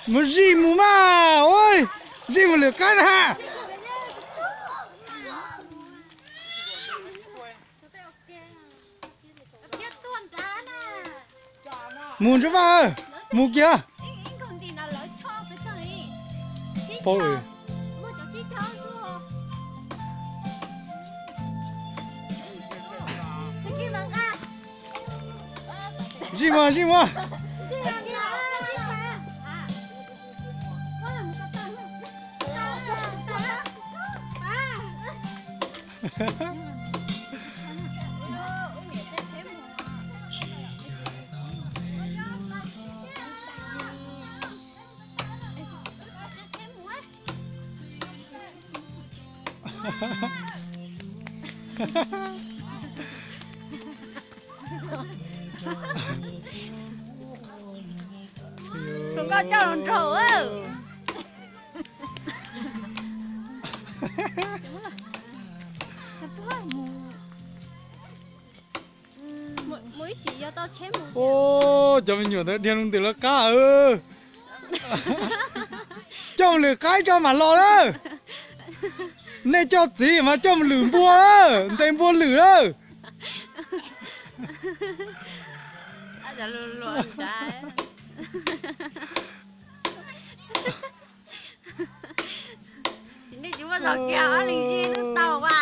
Mus zij mus mas, ua, zij mus lwm qaib na. Mus Ntsuab Vaj, mus kiag. Zij mus, zij mus. Rau nkauj coj los nrog. Ua, cov me nyuam ntawd dhia rau ntawm lawv qab. Coj mus lwm qaib tso mam los lawm. Nej coj txiv mas coj mus lwm npua lawm, ntes npua lwm lawm. Tsis nej tsis muaj zog kiag ob leeg zij twb tau a.